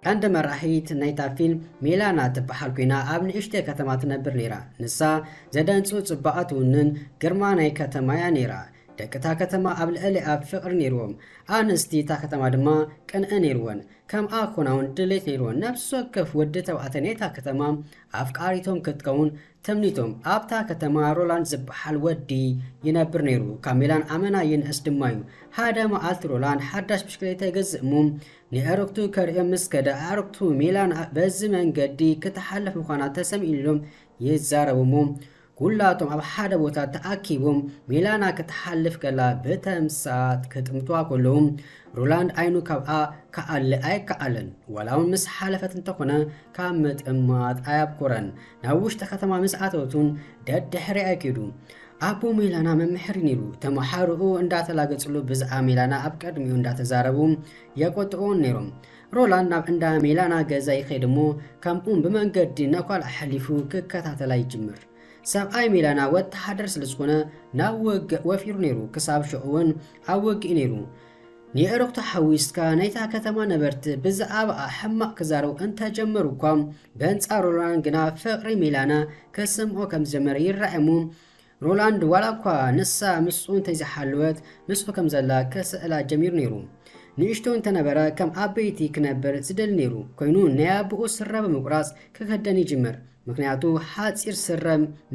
ቀንዲ መራሒት ናይታ ፊልም ሜላና ትበሃል ኮይና፣ ኣብ ንእሽተይ ከተማ ትነብር ነይራ። ንሳ ዘደንጹ ጽባቐ ትውንን ግርማ ናይ ከተማ እያ ነይራ። ደቂ እታ ከተማ ኣብ ልዕሊኣ ፍቕሪ ነይርዎም። ኣንስቲ እታ ከተማ ድማ ቅንኢ ነይርወን። ከምኣ ክኾና እውን ድሌት ነይርወን። ነፍሲ ወከፍ ወዲ ተባዕታይ ናይታ ከተማ ኣፍቃሪቶም ክትከውን ተምኒቶም። ኣብታ ከተማ ሮላንድ ዝበሃል ወዲ ይነብር ነይሩ። ካብ ሜላን ኣመና ይንእስ ድማ እዩ። ሓደ መዓልቲ ሮላንድ ሓዳሽ ብሽክሌታ ይገዝእ እሞ፣ ንኣዕሩኽቱ ከርእዮም ምስ ከደ፣ ኣዕሩኽቱ ሜላን በዚ መንገዲ ክትሓልፍ ምዃና ተሰሚዑ ኢሎም ይዛረቡ እሞ፣ ኩላቶም ኣብ ሓደ ቦታ ተኣኪቦም ሜላና ክትሓልፍ ከላ ብተምሳጥ ክጥምትዋ ከለዉ፣ ሮላንድ ዓይኑ ካብኣ ክኣሊ ኣይከኣለን። ዋላ እውን ምስ ሓለፈት እንተኾነ ካብ ምጥማት ኣየብኮረን። ናብ ውሽጢ ከተማ ምስ ኣተወት እውን ደድሕሪኣ ከይዱ። ኣቦ ሜላና መምሕር ነይሩ። ተመሃሮኡ እንዳተላገጽሉ ብዛዕባ ሜላና ኣብ ቅድሚኡ እንዳተዛረቡ የቆጥዑን ነይሮም። ሮላንድ ናብ እንዳ ሜላና ገዛ ይኸይድ እሞ፣ ከምኡውን ብመንገዲ ነኳል ኣሕሊፉ ክከታተላ ይጅምር። ሰብኣይ ሜላና ወተሃደር ስለ ዝኾነ ናብ ውግእ ወፊሩ ነይሩ። ክሳብ ሽዑ እውን ኣብ ውግእ ነይሩ። ንየዕሩኽቱ ሓዊስካ ናይታ ከተማ ነበርቲ ብዛዕባኣ ሕማቕ ክዛረቡ እንተጀመሩ እኳ፣ በንጻሩ ሮላንድ ግና ፍቕሪ ሜላና ክስምዖ ከም ዝጀመረ ይረኣይ እሞ፣ ሮላንድ ዋላ እኳ ንሳ ምስኡ እንተዘይሓለወት፣ ምስኡ ከም ዘላ ክስእላ ጀሚሩ ነይሩ። ንእሽቶ እንተነበረ ከም ዓበይቲ ክነብር ዝደሊ ነይሩ ኮይኑ፣ ናይ ኣቦኡ ስረ ብምቁራጽ ክክደን ይጅምር። ምኽንያቱ ሓጺር ስረ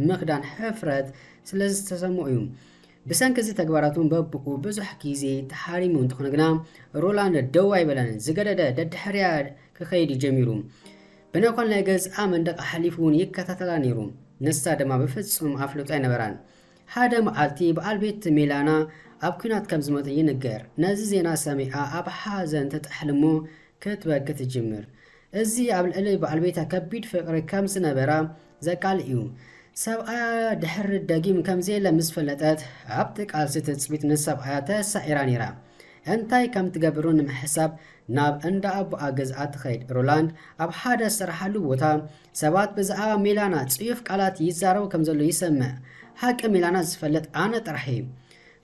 ምኽዳን ሕፍረት ስለ ዝተሰምዖ እዩ። ብሰንኪ እዚ ተግባራቱ በቦኡ ብዙሕ ግዜ ተሓሪሙ እንተኾነ ግና፣ ሮላንድ ደው ኣይበለን። ዝገደደ ደድሕሪኣ ክኸይድ ጀሚሩ። ብነኳል ናይ ገዝኣ መንደቕ ኣሕሊፉ እውን ይከታተላ ነይሩ። ንሳ ድማ ብፍጹም ኣፍልጦ ኣይነበራን። ሓደ መዓልቲ በዓል ቤት ሜላና ኣብ ኲናት ከም ዝሞተ ይንገር። ነዚ ዜና ሰሚዓ ኣብ ሓዘን ትጥሕል እሞ ክትበኪ ትጅምር። እዚ ኣብ ልዕሊ በዓል ቤታ ከቢድ ፍቕሪ ከም ዝነበራ ዘቃልዕ እዩ። ሰብኣያ ድሕሪ ደጊም ከም ዘየለ ምስ ፈለጠት፣ ኣብቲ ቃልሲ ትጽቢት ንሰብኣያ ተሳዒራ ነይራ። እንታይ ከም ትገብሩ ንምሕሳብ ናብ እንዳ ኣቦኣ ገዝኣ ትኸይድ። ሮላንድ ኣብ ሓደ ዝሰርሓሉ ቦታ ሰባት ብዛዕባ ሜላና ጽዩፍ ቃላት ይዛረቡ ከም ዘለዉ ይሰምዕ። ሓቂ ሜላና ዝፈልጥ ኣነ ጥራሕ እየ።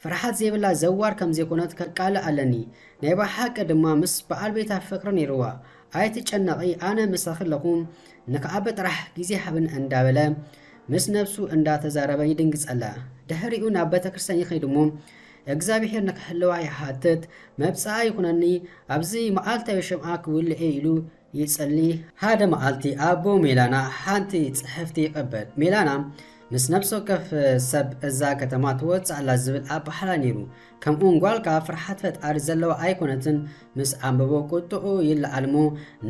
ፍርሓት ዘይብላ ዘዋር ከም ዘይኮነት ከቃልዕ ኣለኒ። ናይ ብሓቂ ድማ ምስ በዓል ቤታ ፍቕሪ ነይርዋ። ኣይትጨነቒ፣ ኣነ ምሳኺ ኣለኹ። ንክዓቢ ጥራሕ ግዜ ሃብኒ እንዳበለ ምስ ነብሱ እንዳተዛረበ ይድንግጸላ። ድሕሪኡ ናብ ቤተክርስትያን ይኸይድ እሞ፣ እግዚኣብሔር ንክሕልዋ ይሓትት። መብጽዓ ይኹነኒ፣ ኣብዚ መዓልታዊ ሽምዓ ክውልዕ እየ ኢሉ ይጸሊ። ሓደ መዓልቲ ኣቦ ሜላና ሓንቲ ጽሕፍቲ ይቐበል። ሜላና ምስ ነፍሲ ወከፍ ሰብ እዛ ከተማ ትወጽእ ኣላ ዝብል ኣበሃህላ ነይሩ። ከምኡውን ጓል ከኣ ፍርሓት ፈጣሪ ዘለዋ ኣይኮነትን። ምስ ኣንበቦ ቁጥዑ ይለዓል እሞ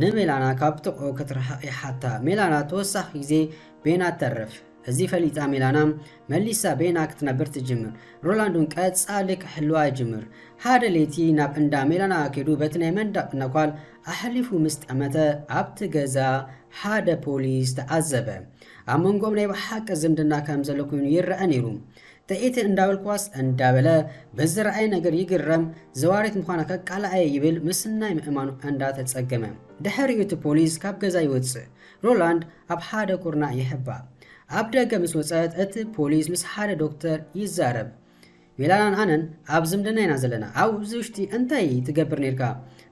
ንሜላና ካብ ጥቕኡ ክትርሕቕ ይሓታ። ሜላና ተወሳኺ ግዜ ቤና ትተርፍ። እዚ ፈሊጣ ሜላና መሊሳ ቤና ክትነብር ትጅምር። ሮላንድ እውን ቀጻሊ ክሕልዋ ይጅምር። ሓደ ለይቲ ናብ እንዳ ሜላና ከይዱ በቲ ናይ መንደቕ ነኳል ኣሕሊፉ ምስ ጠመተ ኣብቲ ገዛ ሓደ ፖሊስ ተዓዘበ። ኣብ መንጎኦም ናይ ብሓቂ ዝምድና ከም ዘሎ ኮይኑ ይረአ ነይሩ። ጥዒቲ እንዳበልክዋስ እንዳበለ ብዝረኣየ ነገር ይግረም፣ ዘዋሪት ምዃና ከቃልዓ እየ ይብል ምስናይ ምእማኑ እንዳተጸገመ። ድሕሪኡ እቲ ፖሊስ ካብ ገዛ ይወጽእ። ሮላንድ ኣብ ሓደ ኩርናዕ ይሕባእ። ኣብ ደገ ምስ ወጸት እቲ ፖሊስ ምስ ሓደ ዶክተር ይዛረብ። ሜላናን ኣነን ኣብ ዝምድና ኢና ዘለና። ኣብዚ ውሽጢ እንታይ ትገብር ነይርካ?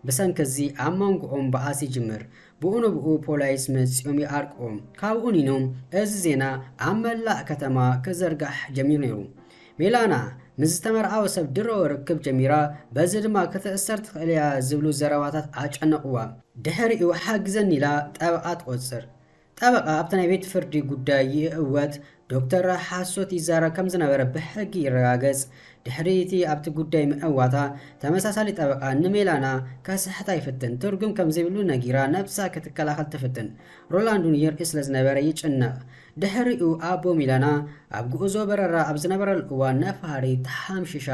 ብሰንኪ እዚ ኣብ መንጎኦም በኣስ ይጅምር። ብኡ ንብኡ ፖላይስ መጺኦም ይዓርቅዎም። ካብኡ ኒኖም እዚ ዜና ኣብ መላእ ከተማ ክዝርጋሕ ጀሚሩ ነይሩ። ሜላና ምስ ዝተመርዓወ ሰብ ድሮ ርክብ ጀሚራ፣ በዚ ድማ ክትእሰር ትኽእል እያ ዝብሉ ዘረባታት ኣጨነቕዋ። ድሕሪኡ ሓግዘኒ ኢላ ጠበቓ ትቖጽር። ጠበቓ ኣብቲ ናይ ቤት ፍርዲ ጉዳይ ይእወት፣ ዶክተር ሓሶት ይዛረብ ከም ዝነበረ ብሕጊ ይረጋገጽ። ድሕሪ እቲ ኣብቲ ጉዳይ ምእዋታ፣ ተመሳሳሊ ጠበቓ ንሜላና ከስሕታ ይፍትን። ትርጉም ከም ዘይብሉ ነጊራ ነብሳ ክትከላኸል ትፍትን። ሮላንድ እውን ይርኢ ስለ ዝነበረ ይጭነቕ። ድሕሪኡ ኣቦ ሜላና ኣብ ጉዕዞ በረራ ኣብ ዝነበረሉ እዋን ነፋሪት ተሓምሺሻ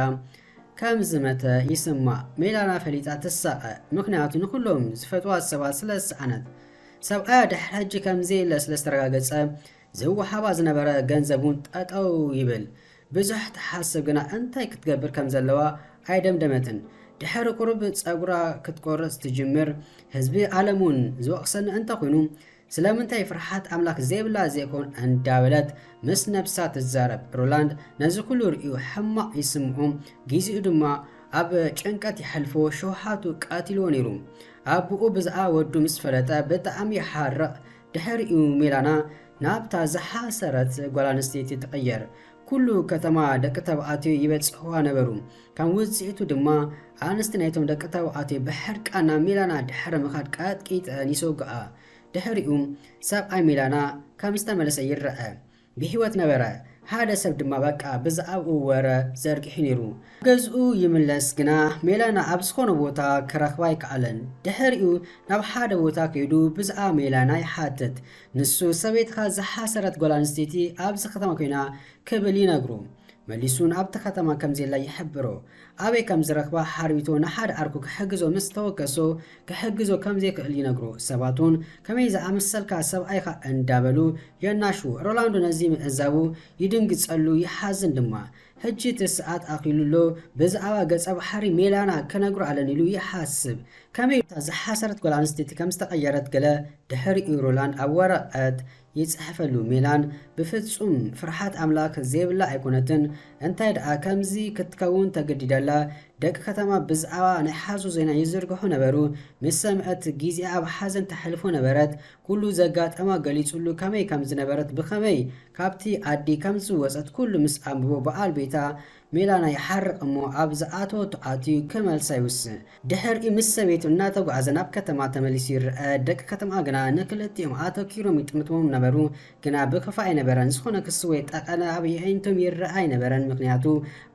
ከም ዝመተ ይስማዕ። ሜላና ፈሊጣ ትሳቐ፣ ምኽንያቱ ንኹሎም ዝፈትዋ ሰባት ስለ ዝሰኣነት። ሰብኣያ ድሕሪ ሕጂ ከም ዘየለ ስለ ዝተረጋገጸ፣ ዝወሃባ ዝነበረ ገንዘብ እውን ጠጠው ይብል። ብዙሕ ትሓስብ ግና እንታይ ክትገብር ከም ዘለዋ ኣይደምደመትን። ድሕሪ ቁሩብ ጸጉራ ክትቆርጽ ትጅምር። ህዝቢ ዓለም እውን ዝወቕሰኒ እንተኾይኑ፣ ስለምንታይ ፍርሓት ኣምላኽ ዘይብላ ዘይኮን እንዳበለት ምስ ነብሳ ትዛረብ። ሮላንድ ነዚ ኩሉ ርእዩ ሕማቕ ይስምዖ። ግዜኡ ድማ ኣብ ጭንቀት የሕልፎ፣ ሸውሃቱ ቀትልዎ ነይሩ። ኣቦኡ ብዝኣ ወዱ ምስ ፈለጠ ብጣዕሚ ይሓርቕ። ድሕሪኡ ሜላና ናብታ ዝሓሰረት ጓል ኣንስተይቲ ትቕየር። ኩሉ ከተማ ደቂ ተባዕትዮ ይበጽሕዋ ነበሩ። ከም ውጽኢቱ ድማ ኣንስቲ ናይቶም ደቂ ተባዕትዮ ብሕርቃን ናብ ሜላና ድሕሪ ምኻድ ቀጥቂጠን ይሰውግኣ። ድሕሪኡ ሰብኣይ ሜላና ከም ዝተመለሰ ይረአ። ብህይወት ነበረ። ሓደ ሰብ ድማ በቃ ብዛዕባኡ ወረ ዘርጊሑ ነይሩ። ገዝኡ ይምለስ ግና ሜላና ኣብ ዝኾነ ቦታ ክረኽባ ኣይከኣለን። ድሕሪኡ ናብ ሓደ ቦታ ከይዱ ብዛዕባ ሜላና ይሓትት። ንሱ ሰበይትኻ ዝሓሰረት ጓል ኣንስተይቲ ኣብዚ ከተማ ኮይና ክብል ይነግሮ። መሊሱ ናብቲ ከተማ ከም ዘላ ይሕብሮ። ኣበይ ከም ዝረኽባ ሓርቢቶ ንሓደ ዓርኩ ክሕግዞ ምስ ተወከሶ ክሕግዞ ከም ዘይክእል ይነግሮ። ሰባት እውን ከመይ ዝኣመሰልካ ሰብኣይኻ እንዳበሉ የናሽዎ። ሮላንዶ ነዚ ምዕዛቡ ይድንግጸሉ ይሓዝን ድማ። ሕጂ እቲ ሰዓት ኣኺሉ ኣሎ። ብዛዕባ ገጸ ባሕሪ ሜላና ክነግሮ ኣለኒ ኢሉ ይሓስብ። ከመይ እታ ዝሓሰረት ጓል ኣንስተይቲ ከም ዝተቐየረት ገለ ድሕሪኡ ሮላንድ ኣብ ወረቐት ይጽሕፈሉ። ሜላን ብፍጹም ፍርሓት ኣምላኽ ዘይብላ ኣይኮነትን። እንታይ ደኣ ከምዚ ክትከውን ተገዲዳላ? ደቂ ከተማ ብዛዕባ ናይ ሓሶት ዜና ይዝርግሑ ነበሩ። ምስ ሰምዐት ግዜኣ ኣብ ሓዘን ተሕልፎ ነበረት። ኩሉ ዘጋጠማ ገሊጹሉ፣ ከመይ ከም ዝነበረት፣ ብኸመይ ካብቲ ዓዲ ከም ዝወጸት ኩሉ ምስ ኣንብቦ በዓል ቤታ ሜላና ይሓርቕ እሞ ኣብ ዝኣተወቶ ኣትዩ ክመልሳ ይውስን። ድሕሪኡ ምስ ሰበይቱ እናተጓዕዘ ናብ ከተማ ተመሊሱ ይረአ። ደቂ ከተማ ግና ንክልቲኦም ኣተኪሮም ይጥምትዎም ነበሩ። ግና ብክፋእ ኣይነበረን። ዝኾነ ክሲ ወይ ጠቐነ ኣብ የዒንቶም ይረአ ኣይነበረን። ምኽንያቱ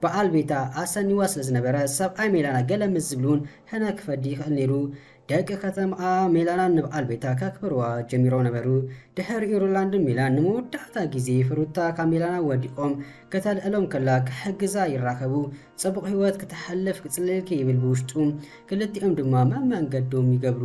በዓል ቤታ ኣሰኒዋ ስለ ዝነበረ ሰብኣይ ሜላና ገለ ምስ ዝብሉን ሕነ ክፈዲ ይኽእል ነይሩ። ደቂ ከተማ ሜላናን ንበዓል ቤታ ከክብርዋ ጀሚሮም ነበሩ። ድሕሪኡ ሮላንድን ሜላን ንመወዳእታ ግዜ ፍሩታ ካብ ሜላና ወዲቖም ከተልዕሎም ከላ ክሕግዛ ይራኸቡ። ጽቡቕ ህይወት ክተሕልፍ ክጽልየልኪ ይብል ብውሽጡ። ክልቲኦም ድማ መመንገዶም ይገብሩ።